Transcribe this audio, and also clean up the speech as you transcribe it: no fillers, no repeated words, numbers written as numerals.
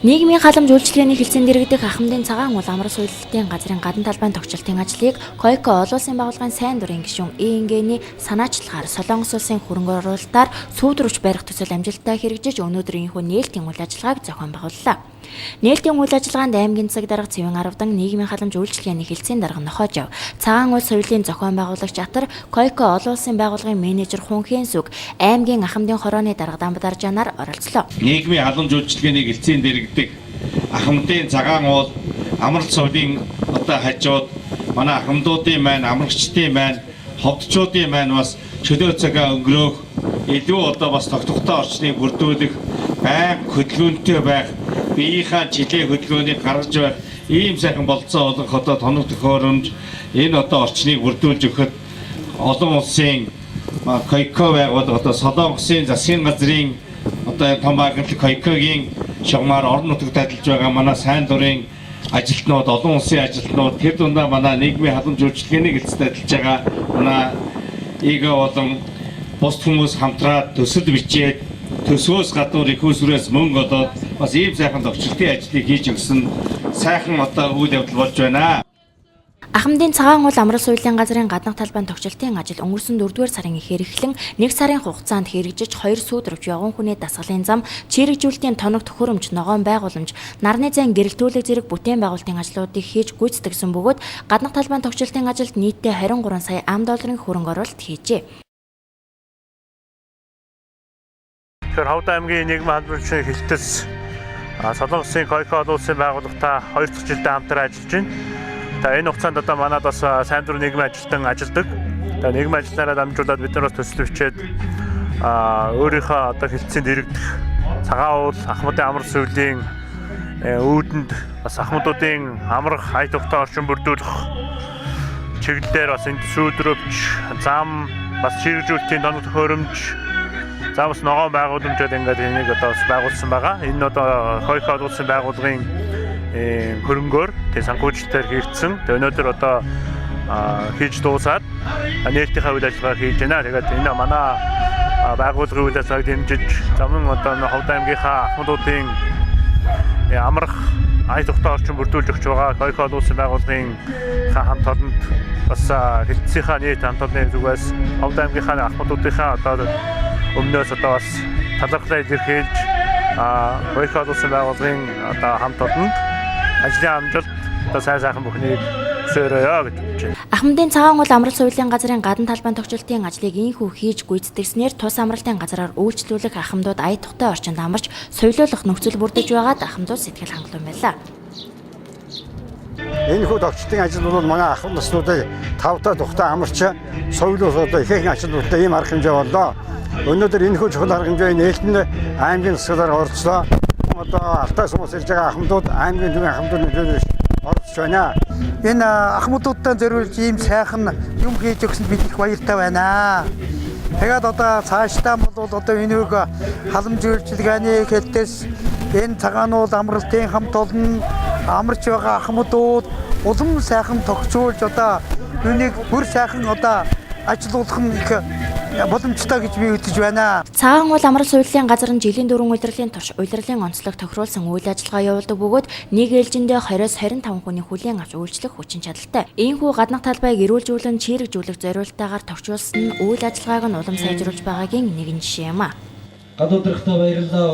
Нийгмийн халамж үйлчилгээний хэлтсийн дэргэдэх Ахмадын цагаан уул амрал соёлын газрын гадна талбайн тохичлтын ажлыг КОИКО олон улсын байгууллагын сайн дурын гишүүн ИНГ-ний санаачлагаар Солонгос улсын хөрөнгө оруулалтаар сүүдрүүч барих төсөл амжилттай хэрэгжиж өнөөдөр энэхүү нээлтийн үйл ажиллагааг зохион байгууллаа. Нээлтийн үйл ажиллагаанд аймгийн засаг дарга Цэвэн Аравдан, нийгмийн халамж үйлчилгээний хэлтсийн дарга Нохойжав, цагаан уул соёлын зохион байгуулагч Атар, КОИКО олон улсын байгууллагын менежер Хун Хэнсүг, аймгийн Ахмадын хорооны дарга Дамбадаржанаар оролцлоо. Нийгмийн халамж үйлчилгээний хэлтсийн дэргэдэх Ахмадын цагаан уул амралт соёлын одоо хажууд манай ахмадуудын маань, амрагчдын маань, ховдчуудын маань бас чөлөө цагаа өнгөрөөх, илүү одоо бас тогтвортой орчныг бүрдүүлэх, байнга хөдөлгөөнтэй байх, биеийнхаа чилээ хөдөлгөөнийг гаргаж байх ийм сайхан болцоо олгох одоо тоног төхөөрөмж энэ одоо орчныг бүрдүүлж өгөхөд олон улсын КОИКО байгууллага, одоо Солонгосын засгийн газрын одоо том байгууллага КОИКОгийн шугамаар орон нутагт ажиллаж байгаа манай сайн дурын ажилтнууд, олон улсын ажилтнууд, тэр дундаа манай нийгмийн халамж үйлчилгээний хэлтсэд ажиллаж байгаа манай ИГА болон бусд хүмүүс хамтраад төсөл бичээд төсвөөс гадуур их усрээс мөнгө олоод бас ийм сайхан тохичлтын ажлыг хийж өгсөн сайхан одоо үйл явдал болж байна. Ахмадын цагаан уул амрал соёлын газрын гаднах талбайн тохичлтын ажил өнгөрсөн 4-р сарын эхээр эхлэн 1 сарын хугацаанд хэрэгжиж 2 сүүдрвч, явган хүний дасгалын зам, чийрэгжүүлэлтийн тоног төхөөрөмж, ногоон байгууламж, нарны зайн гэрэлтүүлэг зэрэг бүтээн байгуулалтын ажлуудыг хийж гүйцэтгэсэн бөгөөд гаднах талбайн тохичлтын ажилд нийтдээ 23 сая ам долларын хөрөнгө оруулалт хийжээ. Тэгэхээр Ховд аймгийн нийгмийн халамж хэлтэс Солонгосын КОИКО олон улсын байгууллагатай 2 дахь жилдээ хамтран ажиллаж байна. За энэ хугацаанд одоо манад бас сайн дурын нийгмийн ажилтан ажилладаг. За нийгмийн ажилтнаараа дамжуулаад бид нар бас төсөл бичээд өөрийнхөө одоо хэлтсэнд дэргэдэх цагаан уул Ахмадын амрал соёлын үүдэнд бас ахмадуудын амрах ая тухтай орчин бүрдүүлэх чиглэлээр бас энд сүүдрөвч, зам, бас чийгжүүлэлтийн тоног төхөөрөмж, за бас ногоон байгууламжууд ингээд энийг одоо бас байгуулсан байгаа. Энэ нь одоо КОИКО олон улсын байгууллагын хөрөнгөөр тэг санхүүжилтээр хийгдсэн. Тэг өнөөдөр одоо хийж дуусаад нээлтийнхээ үйл ажиллагаа хийж байна. Тэгээд энэ манай байгууллагын үйл ажиллагааг дэмжиж, замын одоо Ховд аймгийнхаа ахмадуудын амрах ая тухтай орчин бүрдүүлж өгч байгаа КОИКО олон улсын байгууллагын хамт олонд бас хэлтсийнхаа нийт хамт олонны зүгээс Ховд аймгийнхаа ахмадуудынхаа одоо өмнөөс одоо бас талархлаа илэрхийлж КОИКО олон улсын байгууллагын одоо хамт олонд ажлын амжилт одоо сайн сайхан бүхнийг хүсээрэй гэж бодож байна. Ахмадын цагаан уул амрал соёлын газрын гадна талбайн тохичлтын ажлыг ийнхүү хийж гүйцэтгснээр тус амралтын газраар үйлчлүүлэх ахмадууд ая тухтай орчинд амарч соёлоолох нөхцөл бүрдэж байгаад ахмадууд сэтгэл хангалуун байлаа. Энэхүү тохичлтын ажил бол манай ахмад наснуудыг тавтай тухтай амарч соёлоос одоо ихээхэн ажилтнуудтай ийм арга хэмжээ боллоо. Өнөөдөр энэхүү чухал арга хэмжээ нээлтэнд аймгийн засаглаар оролцлоо. Одоо Алтай сумаас ирж байгаа ахмадууд, аймгийн төвийн ахмадууд нөлөөлөж оролцож байна. Энэ ахмадуудтай зориулж ийм сайхан юм хийж өгсөнд бид их баяртай байна. Тэгээд одоо цаашдаа бол одоо энэнийг халамж үйлчилгээний хэлтэс энэ цагаан уул амралтын хамт олон амарч байгаа ахмадууд улам сайхан тогтцуулж одоо үүнийг бүр сайхан одоо ажилуулах нь их боломжтой гэж би үзэж байна. Цагаан уул амрал соёлын газар нь жилийн дөрвөн улирлын турш улирлын онцлог тохируулсан үйл ажиллагаа явуулдаг бөгөөд нэг ээлжиндээ 20-25 хүний хүлээн авч үйлчлэх хүчин чадалтай. Иймхүү гаднах талбайг эрүүлжүүлэн чийрэгжүүлэх зориултаагаар тохижуулсан нь үйл ажиллагааг нь улам сайжруулж байгаагийн нэгэн жишээ юм а. Гадуудрахтаа баярлалаа.